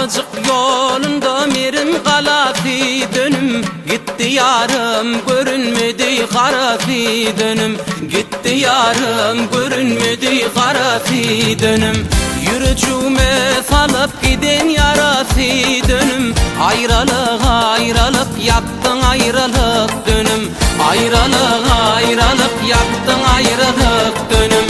Babajyk ýolunda Merim galasy dönüm Gitdi ýarym görünmedi garasy dönüm Gitdi ýarym görünmedi garasy dönüm Ýürejigime salyp giden ýarasy dönüm Aýralyk aýralyk ýakdyň aýralyk dönüm Aýralyk aýralyk ýakdyň aýralyk dönüm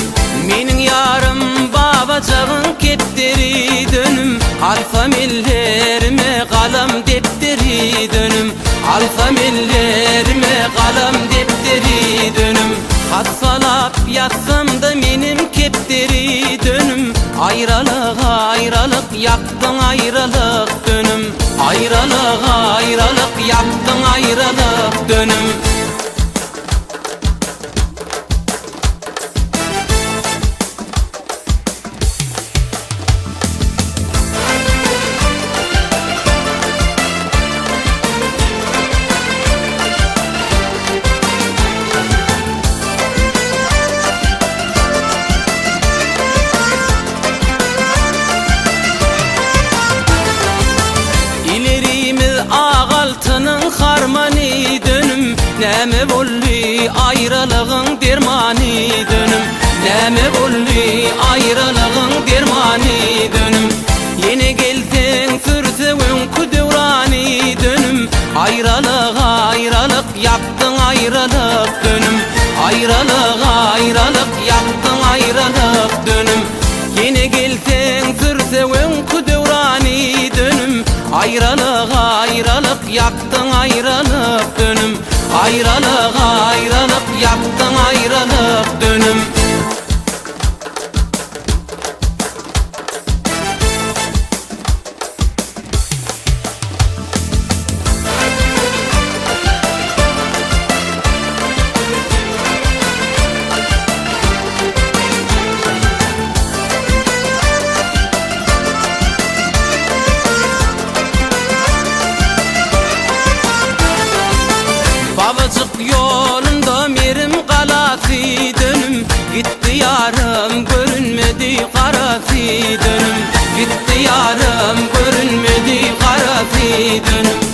Meniň ýarym babajagyň kepderi dönüm Alsam ellerime galam depderi dönüm Alsam ellerime galam depderi dönüm Hassalap ýatsam-da menem kepderi dönüm Aýralyk aýralyk ýakdyň aýralyk dönüm Aýralyk aýralyk ýakdyň aýralyk dönüm. Ilerimiz ak altynyň harmany dönüm Näme boldy aýralygyň dermany dönüm Näme boldy aýralygyň dermany dönüm Ýene gelseň sürse öňki döwrany dönüm Aýralyk aýralyk ýakdyň aýralyk dönüm Aýralyk aýralyk ýakdyň aýralyk dönüm Ýene gelseň sürse öňki döwrany dönüm Aýralyk aýralyk ýakdyň aýralyk dönüm Aýralyk aýralyk ýakdyň aýralyk dönüm. Babajyk ýolunda Merim galasy dönüm Gitdi ýarym görünmedi garasy dönüm Gitdi ýarym görünmedi garasy dönüm.